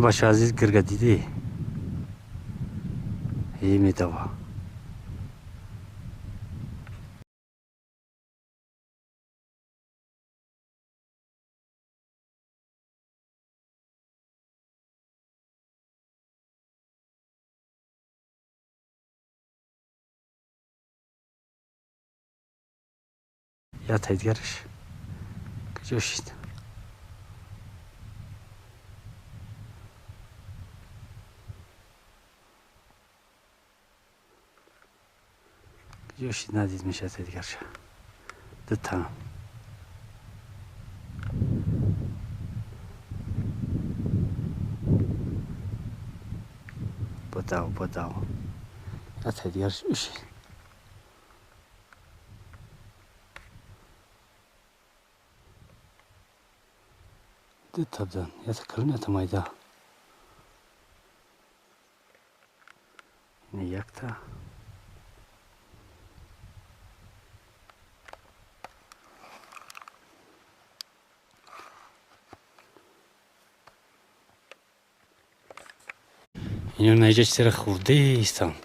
Бача азиз гирга дидӣ? Е медава. Я тайдгарш. Куҷо шид? Куҷо шид надид меша тайдгарша. Дута. Бодав, бодав. Я тайдгарш ушид. Табдан. Я калон ята майда. Ина якта. Ино наиҷа чизера хурдеистанд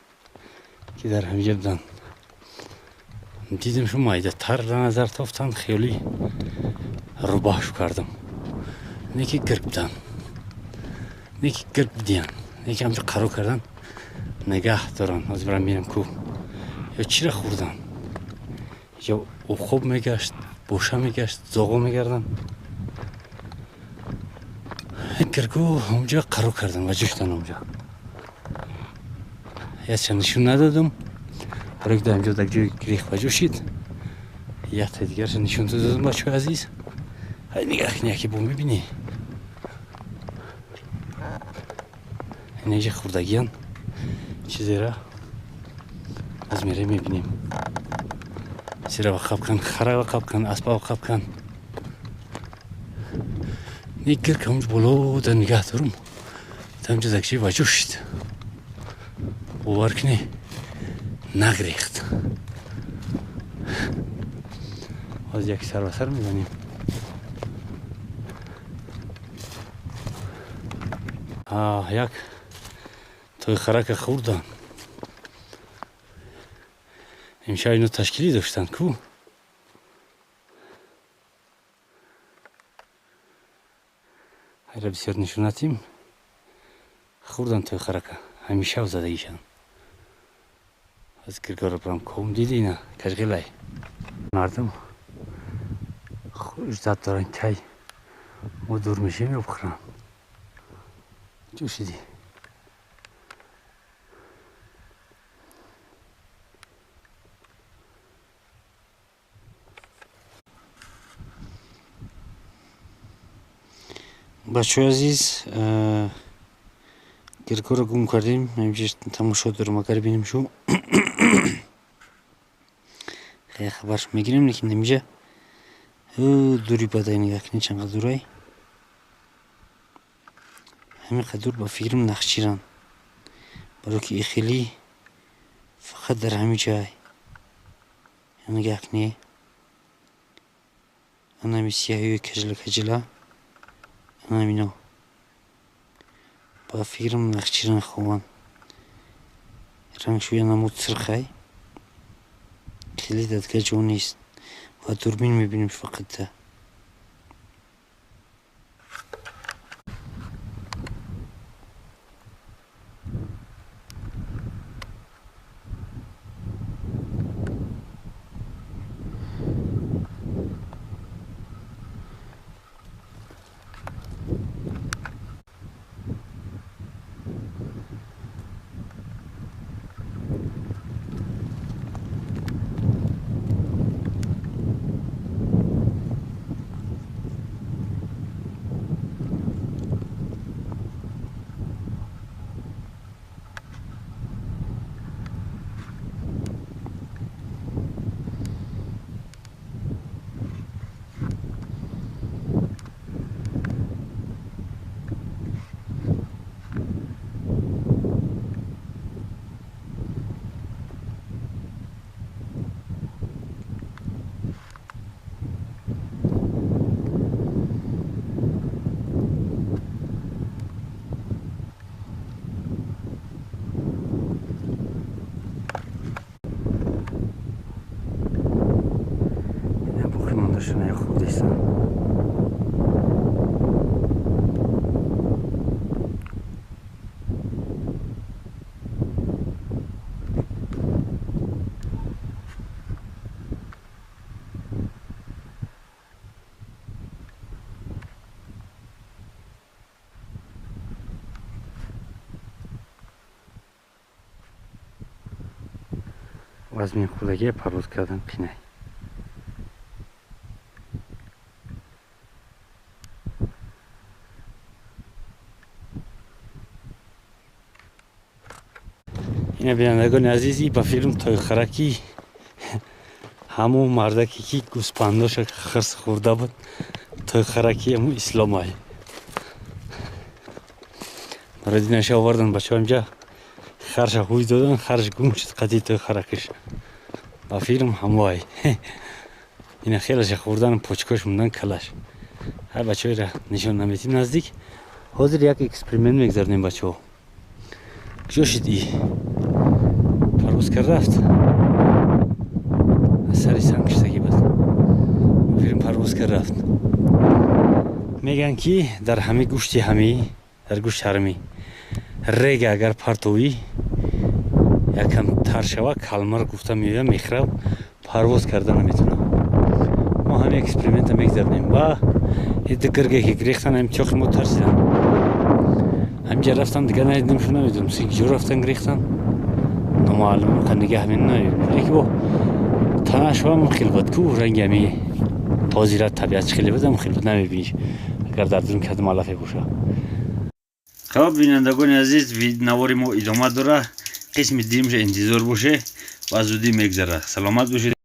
ки дар ҳамиҷа буданд. Дидем шу майдатар дар назар тофтанд, хеле рӯбаҳшу кардам. Неки гирг буданд, неки гирг будиянд, неки ҳамҷо қарор кардан нигаҳ доранд. Ҳозир барам бинам ку ё чира хӯрдан. Ё обхоб мегашт, боша мегашт, зоғо мегарданд. Гиргу ҳамҷо қарор кардан ва ҷӯштан ҳамҷо. Якча нишон надодам, барои ки дар ҳамҷо дар ҷои гирих ва ҷӯшид. Якта дигарша нишон додам, бачаҳои азиз. Ҳай нигаҳ кунӣ, яке бо мебинӣ. Инаҷа хурдагиян чизера аз мере мебинем. Чизера вақаб кан, хара вақаб кан, аспа вақаб кан. Не гирк ҳамҷо боло дар нигаҳ дорум. Ҳамҷо закчи ваҷӯ шид. Бовар кунӣ, нагрехт. Ҳозир як сар ба сар мезанем. Як той харака хӯрдан. Имшаб ино ташкилӣ доштанд ку. Ҳайра бисёр нишонатим. Хӯрдан той харака. Ҳамишаб задагишанд. Аз гиргоро барам ком диди ина кашғилай. Мардум ждат доранд кай мо дур мешем ё бихӯранд. Ҷӯшидӣ. Бачаҳои азиз, гиргоро гум кардем. Ҳаминҷо тамошо дорем, агар бинем шу хеле хабарш мегирем, лекин ҳаминҷа дури бадай нигаҳ кунед чанд қадр дурай. Ҳамин қадр дур ба фикрам нахчиранд, барои ки ихелӣ фақат дар ҳамин ҷай. Нигаҳ кунед, анами сияҳиёи кажила кажила, анамино ба фикрам нахчиран хованд. Рангшуя намуд сирхай, хеле дадга ҷо нест. Ба дурбин мебинем фақат. Шунаи хурдестан. Вазмин хурдагия парвоз кардан қинай. Ина, бинандагони азиз, и ба филм тойхараки, ҳамун мардаке, ки гӯспандоша хирс хӯрда буд, тойхараки ҳамун Исломай. Барои динаша овардан бачаҳо, инҷа харша ҳуй додан, харш гум шуд қати тойхаракиш. Ба филм ҳамвай. Ина хелаша хӯрдан, почкош мондан, калаш. Ҳар бачаҳоеро нишон наметим наздик. Ҳозир як эксперимент мегзаронем, бачаҳо. Куҷо шуд и? Парвоз кард, рафт. Аз сари санг шудагӣ буд. Филм парвоз кард, рафт. Мегӯянд, ки дар ҳами гӯшти ҳамӣ, дар гӯшти ҳармӣ рега агар партовӣ, якам тар шава, калмар гуфта меояд, мехӯрад, парвоз карда наметавонад. Мо ҳамин эксперимента мегзаронем ва ду гирге, ки гирехтан, ҳами чохи мо тарсидан, ҳаминҷа рафтан, дигар надидем шу, намедонам, куҷо рафтан, гирехтан, номаълум. Нигаҳ менамоем, леки бо танашам хел буд ку, ранги ҳами ҳозира табиат хеле буд, ам хел буд, намебиниш, агар дар дун кадом алафе боша. Хоб, бинандагони азиз, навори мо идома дора. Қисми дуюмша интизор боше ва зудӣ мегзара. Саломат бошед.